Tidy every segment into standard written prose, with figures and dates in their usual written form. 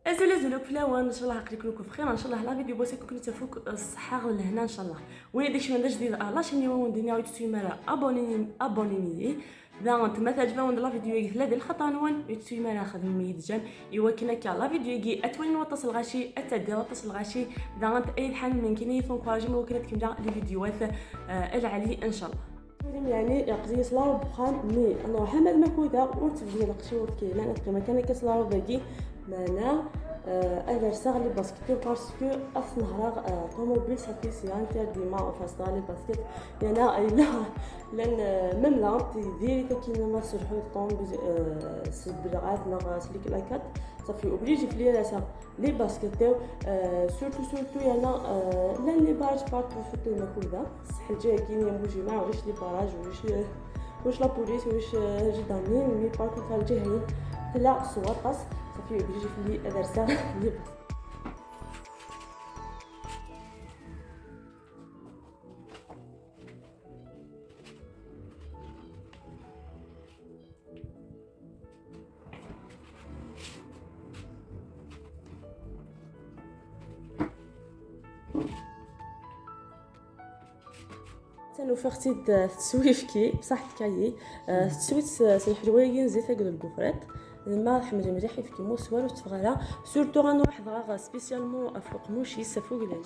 ازول ازول فلاوان ان شاء الله عقلكم بخير ان شاء الله la vidéo بوسيكو كنت تفوك الصحة لهنا ان شاء الله. وين داكشي ما جديد la chaîne وين دنيا ويتسوي مالا abonner abonner ذا انت ما تعجبها la vidéo ثلاثة الخطا نوان يتسوي مالا خدم ميت j'aime ايوا كنا كا la vidéo كي اتوين وتصل غاشي اتدي وتصل غاشي ذا انت اي حال من كاين يفونكوراجي ممكن تكمل les فيديوهات العلي ان شاء الله. يعني يقضي صلاة بخان mais انا حمد مكودا ورتبدي نقشي ورتكي لا نتقي مكان كصلاة باقي معنا انا رساغ les baskets parce que اصنهرا طوموبيل ça fait c'est interdit ما فاستا les baskets يعني الا لان même لا ديري كاين ما سرحو طوموبيل سبلغات نا سليك لاكات ça fait obligé في لي les baskets surtout surtout يعني لان les barrages partout surtout ماكودا الصح الجاي كاين يموجي ما واش les barrages واش la police واش gendarmes mais par contre الجهين لا سواطاس ça fait obligé في لي ادرسا les baskets. تنوفختي تسويفكي بصح تكايي تسويت الحلوة زيت هكذا ال gaufrette ما حمد مليح يفكي موس والو تفغالا surtout غنروح دغا spécialement فوق موشي سفوق لي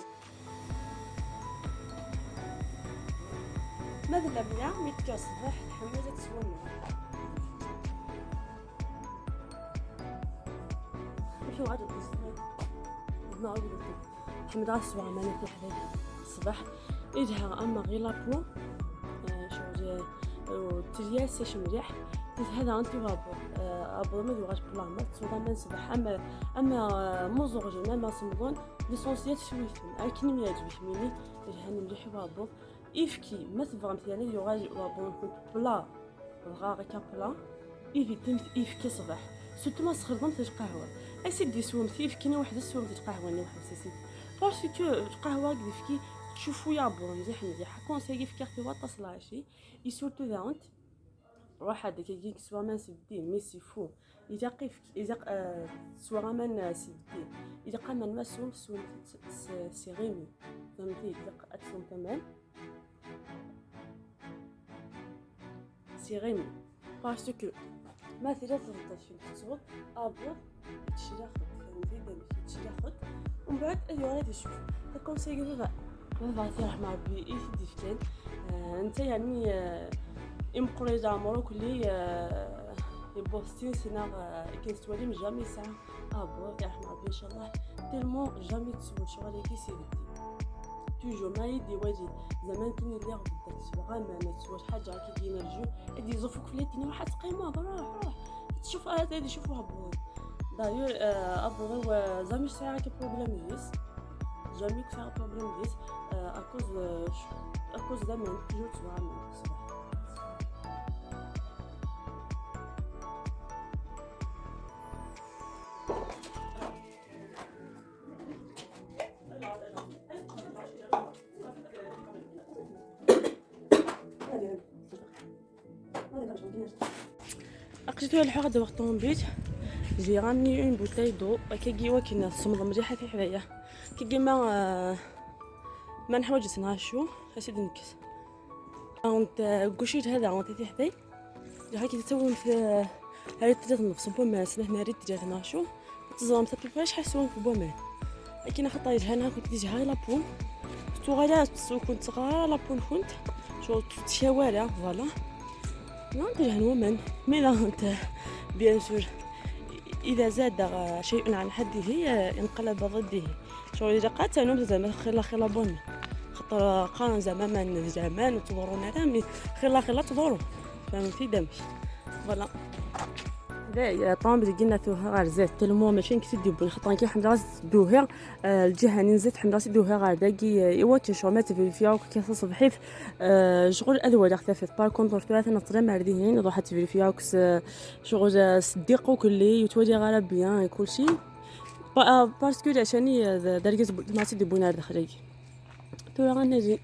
ماذا لبنيا ميتكا الصباح تحمل تسوى شو غادي حمد غا السوا مانا في حدا الصباح إذا أما غير la peau شغل ترياس مليح هذا انت وابو ابو ما دوغاش بلا ما تصودا ما نصبح اما موزوغ ما صمدون l'essentiel سويتهم لكن ما يعجبش ميني الهاني مليح وابو إفكي ما تبغى مثلا يوغاج وابو كنت بلا بغا غير بلا إيفيتي إفكي صباح surtout ما سخرضمت القهوة اسيدي سومتي إفكيني وحده سومتي القهوة واحدة سيدي parce que القهوة إفكي تشوفوا يا بون مليح مليح conseil في كارتي واطاس لاشي et surtout داونت روح هذاك كي سوا مان سدي mais c'est faux اذا قيف اذا سوا مان سدي اذا قام ما سوم سوم سي غيمي فهمتي اذا اتسوم تمام سي غيمي parce que ما ثلاثة تضطر تصوت ابو تشري خد فهمتي دابا تشري خد ومن بعد ايوا غادي تشوف conseil بابا رحمة ربي إيه ديفكان انت يعني إمقري عمرو كلي يبو 60 سنة كنتوالي jamais ساعة ابو رحمة ربي ان شاء الله tellement jamais تسول شغل كي سيدي toujours ما يدي واجد زمان كاين اللي غدا تسوى ما تسواش حاجة كي دينا الجو ادي زوفك فلاتيني واحد قيمة روح روح تشوف هادي شوفوها ابو دايور ابو زعما ساعة كي problème ديس jamais que ça problème ديس à cause زمان toujours تسوى من الصباح. أقصد الحق دابا الطوموبيل j'ai ramené une bouteille d'eau كي وكاين الصمد مليحة في حدايا كي ما نحوج نعشو اسيد نكس اونت كوشيت هذا اونت في حداي هاي كي تسوي في هاي تجات نفس بوما سنة ناري تجات نعشو تزرم تبي شحال سوون في بوما لكن خطاي هنا كنت ديجا هاي لابون تو غالا كنت غا لابون كنت شو تشاوارع فوالا لا نتجه نومن مي لا انت بيان سور اذا زاد شيء عن حده انقلب ضده شغل اذا قاتلوا زعما خير خير بون خاطر قارن زعما من زمان وتضرون هذا mais خير خير تضرو فهمتي دمش voilà هذا طوموبيل قلنا توها غير زيت tellement ماشي كي بون خاطر كي حمد راس دوها الجهة نزيد حمد راس دوها غير داكي ايوا كي ما تفيريفيا كي صبحيت شغل الادوية اختفت par contre ثلاثة نطلع مع رديهين روح تفيريفيا كس شغل صديق وكلي يتوالي غير bien كلشي parce que عشاني داركز ما تدي بونار دخلي تو غنجي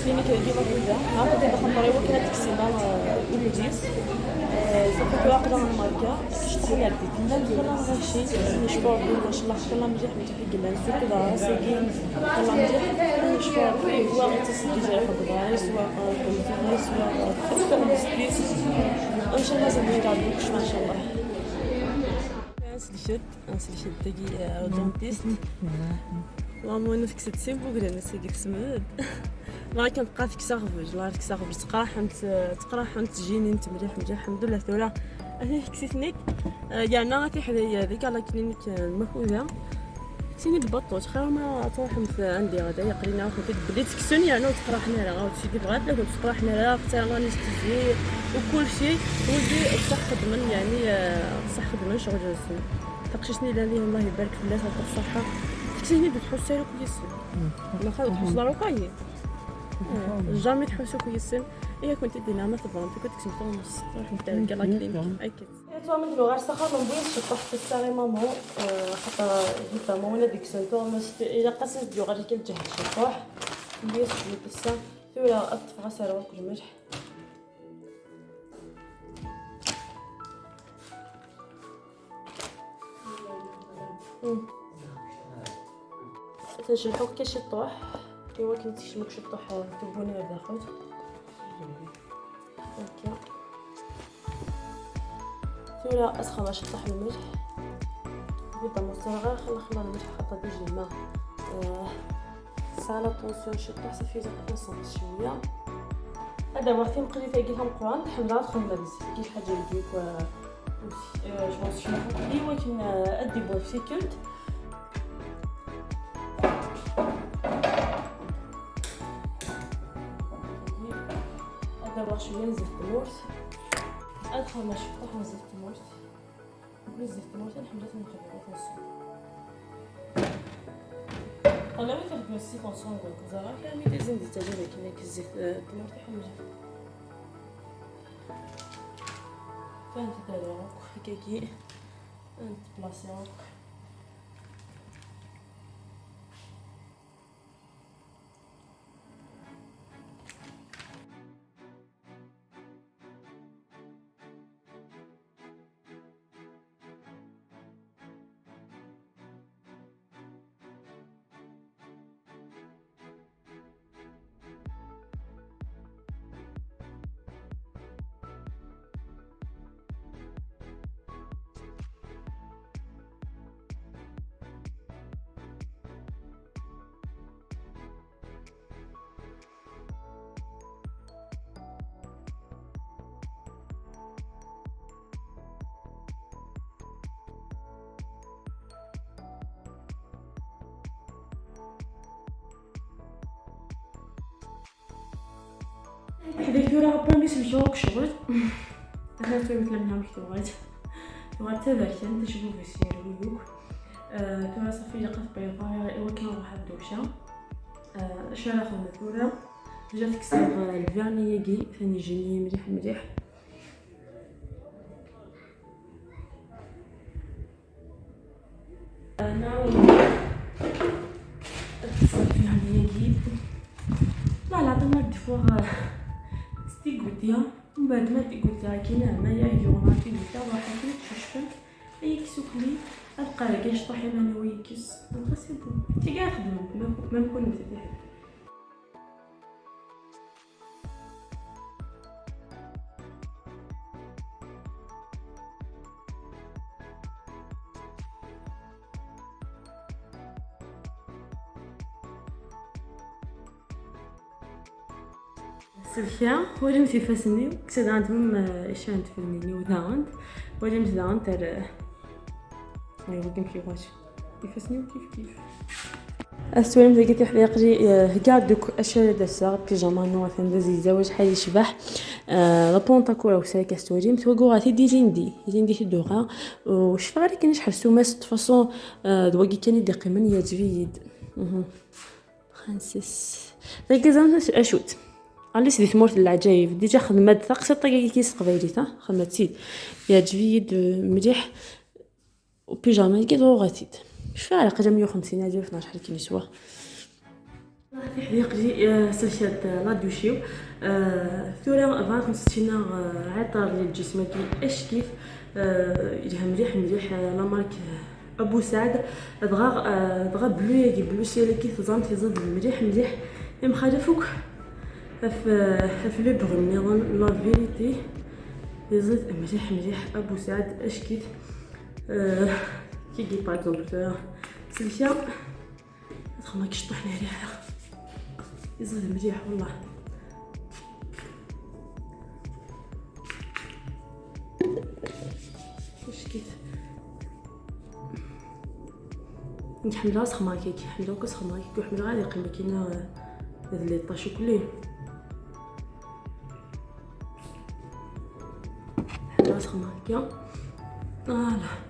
clinique كيما كنت مع كنت دخل طريق وكانت تكسيما وليديس صافي تواقع الماركة شتحنا ديت لا غاشي نشكر ربي ما شاء الله خلا مليح مليح كمان surtout راسي خلا مليح نشكر ربي هو غير تسدي جا خدمة سواء كنت سواء ستريس ان شاء الله زعما يعجبك ما شاء الله. نسلكت تاكي dentiste ماما انا تكسد سيمبو قلنا سيدي كسمد ما كنبقى تكسا غفج لا تكسا غفج تقرا حمت تجيني انت مليح مليح الحمد لله. ثورة انا كسيتنيك يعني غاتي حدايا هذيك على clinique المفوزه كسيني بالبطوط خير ما تروح عندي غدا يقرينا وكنت بلي تكسوني يعني وتقرا حنا راه سيدي بغات لك وتقرا حنا راه حتى l'anesthésie وكل شيء ولدي بصح خدمن يعني بصح خدمن شغل جالسين تقششني لا ليه الله يبارك في الله الصحة تكسيني بتحس سيرو كويس ما خاو تحس لا jamais تحسو كويس هي كنت دينا ما تبغى كنت كنت ونص تروح نتا la clinique اكيد تو من غير سخر ما بغيتش طحت الساري مامو خاطر جيت ولا ديك سنتو الى قصص ديو غادي كنجهد شطوح بغيت شوية السا ثورة اطفى غسل كل ملح تنشلحو كي شطوح ايوا كنت تشمك شطوح تبوني هذا خوت هكا ثورة اسخن شطح الملح بيضا مصرغة خلا خلا الملح خاطر ديجي الماء سالا طونسيون شطح صافي زاد نص شوية هذا وقت مقلي تاكي قران الحمد لله خمرز كي الحاجة ديك جو شنو لي ولكن ادي بو في سيكولت دابا شوية نزيد التمورت ادخل ما شطح ونزيد التمورت نزيد التمورت الحمد لله نخدم تنسو انا ما تخدم السي طونسيون زعما كامل لازم دي تجربه كيما كزيت التمورت حمزة فهمت دابا هكاكي انت بلاصي حديث ورا بامي سمشوك شغل انا تو مثل منها مكتوبات تبغى تبركن تشوفوا في السير ويوك تورا صافي لقات بيضاء ايوا كان واحد الدوشة شرف المثوره جات كسر ال vernis ياكي ثاني جيني مليح مليح نعاود ال vernis ياكي لا لا عطينا des fois تيقوديا ومن بعد ما تيقوديا كاينه هنايا يونا تيقوديا واحد تشوشفنت يكسوكلي القى كاش طاحي ماني ويكس نبقى c'est bon تي كاع خدمة ما نكون متديح سلكيا ولم تفاسني كسد عندهم إشانت في المنيو ذاند ولم ذاند تر ايوا كيف كيفاش يفاسني كيف كيف السوالم ذاك حدا يقري كاع دوك اشياء داسا بيجاما نوع ثان زيزا شحال يشبح لا بونطاكورا وساكا ستوري متوقو غاتي دي جندي جندي تدوغا وشفا غير كاين شحال سوماس فاصون دواكي كان يدي قيمن يا جفيد خمسس ذاك زعما اشوت على سيدي ثمورت العجايب ديجا خدمات تقصد طاقة كيس قبايلي خدمات سيد يا جفيد مليح وبيجاما كي دو غاتيد شفا على قدام 150 عجب 12 شحال كاين يسوا في حديقتي سلسلة لا دوشيو ثورة فات نستينا عطر للجسم كي اش كيف يجيها مليح مليح la marque ابو سعد دغا bleu ياكي bleu ciel كي تزام تزاد مليح مليح مخالفوك في le brun نظن la vérité يزيد مليح مليح ابو سعد اش كيف كي par exemple سلسلة ما كيشطحني ريحه يزيد مليح والله. واش كيف نحمل راس خماكي كيحملو كاس خماكي كيحملو غادي قيمة كاينه هاد لي طاشو كلين نحمل راس خماكي فوالا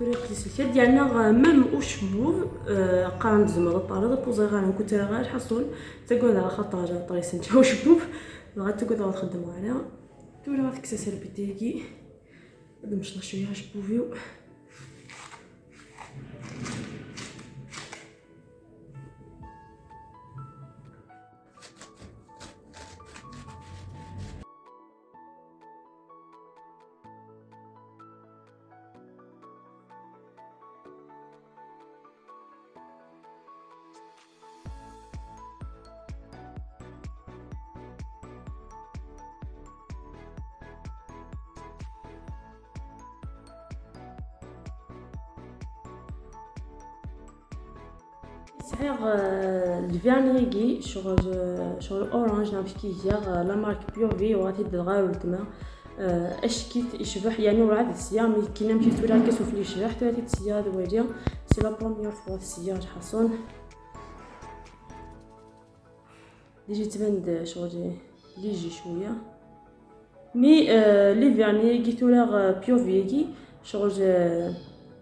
طريقة السلسلة ديالنا ميم وشبوب قارن زعما طارد بوزي غير كنت غير حصول تقول على خاطر طريسن تاع وشبوب غادي تقعد تخدم عليها تولي غادي تكسر بيتيكي نمشي شوية شبوفيو. سعيغ ال vernis كي شغل orange نعرف كي هي la marque Pure Vie وغادي تدغا ولتما اش كي يشبح يعني وراه تسيا mais كي نمشي تولي كيسوف لي شبح تولي تسيا دوالي c'est la première fois تسيا حصون déjà تبان شغل léger شوية mais les vernis كي تولي Pure Vie كي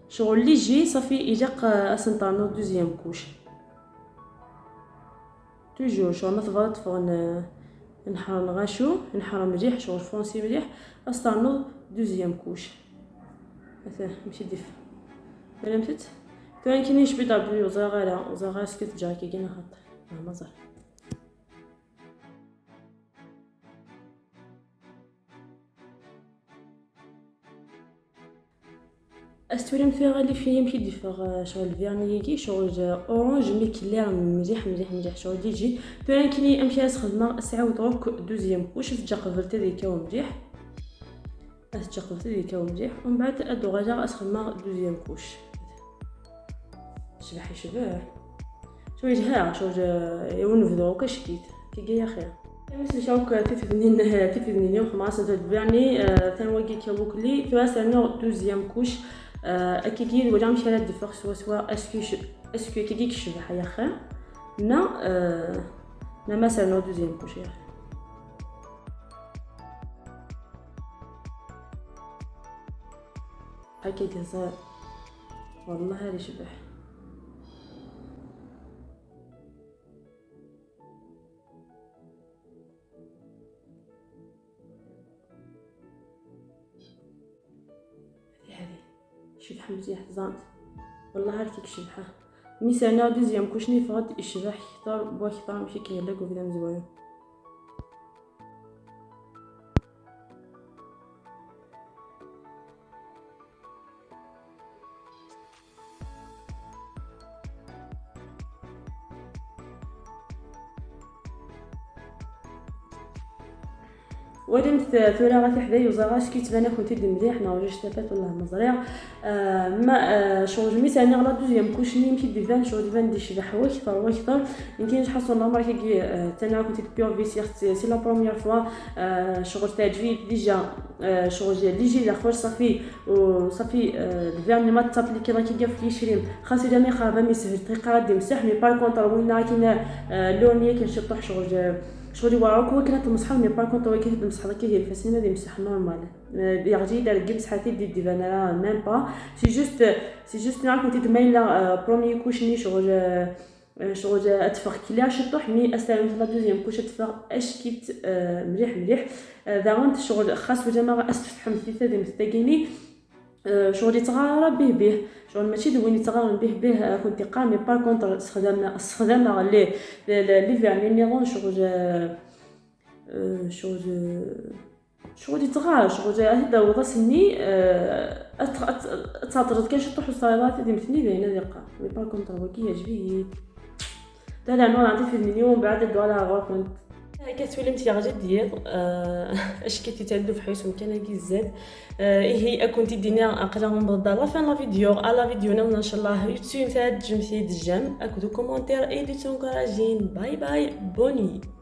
شغل léger صافي يجاق اسنطانو deuxième couche toujours شغل ما تبغى تفغ نحرم غاشو نحرم مليح شغل foncé مليح استانو deuxième couche مثلا ماشي ديف فهمت ثاني كاين شبي دابليو وزغالا وزغا سكت جاكي كاين هاد مازال استوري مثلا غادي فيه يمشي ديفيغ شغل vernis كي شغل orange mais clair مليح مليح مليح شغل léger ثاني كي امشي خدمة ساعة دروك deuxième couche تجا قبلت هذيك مليح تجا قبلت هذيك مليح ومن بعد ادو غاجا خدمة deuxième couche شبح يشبه شوية جها شغل يونفذو كشكيت كي يا خير مثل شوك تيتذنين يوم خمسة vernis ثاني كي كوكلي ثلاثة deuxième couche اكيكي ولا مشى لا ديفيغ سوا سوا est-ce que كي كيشبح يا خي نا نا مثلا deuxième couche يا خي هكا كذا والله هذا شبح شبح مزيح زانت والله هاكيك شبحه ميسانا deuxième couche ني فغاد يشبح كثر بوا كثر ماشي كيلاك وكذا مزوين. ولم ثورة غادي حدايا وزغاش كي تبان كنتي مليح نا جوج تافات والله مزريع ما شغل ميساني غلا deuxième couche ني مشي ديفان شغل ديفان دي شبح وكثر وكثر يمكن حصل la marque كي تانا كنتي Pure Vie c'est la première fois شغل تعجبني déjà شغل léger الاخر صافي وصافي ال vernis ما تابليكي راه كي في شريم خاص الا ما خربه ما يسهل طريقه غادي مسح mais par contre وين كاين لون كنشطح شغل وراك هو كنا تمسحو mais par contre هو كيتمسح كي هي الفاسين غادي يمسح normal يعجي دار كي مسحاتي دي ديفان راه même pas c'est juste نعرف كنتي تمايل première couche ني شغل اتفق كلي شطح mais استعمل la deuxième couche اتفق اش كيت مليح مليح داونت شغل خاص وجا ما استفتح مثل هذه مستاكيني شغل يتغارى به به، شغل ماشي دوين يتغارى به به كنت قام، mais par contre استخدام les vernis نيغون شغل يتغار، شغل هدا وغسني اتعطرت كان شطح الصلاة دي مثني بين ذقة. mais par contre وكي يعجبني لا نور عندي في المليون بعد الدولار غور كنت كتولي متي ديال اش كي تتعدو في حيث مكان كي زاد. إيه كنتي دينا اقلا من la fin la vidéo la vidéo ان شاء الله يتسوي تاع جمسي j'aime اكدو commentaire et دي تونكوراجين. bye bye، bonne nuit.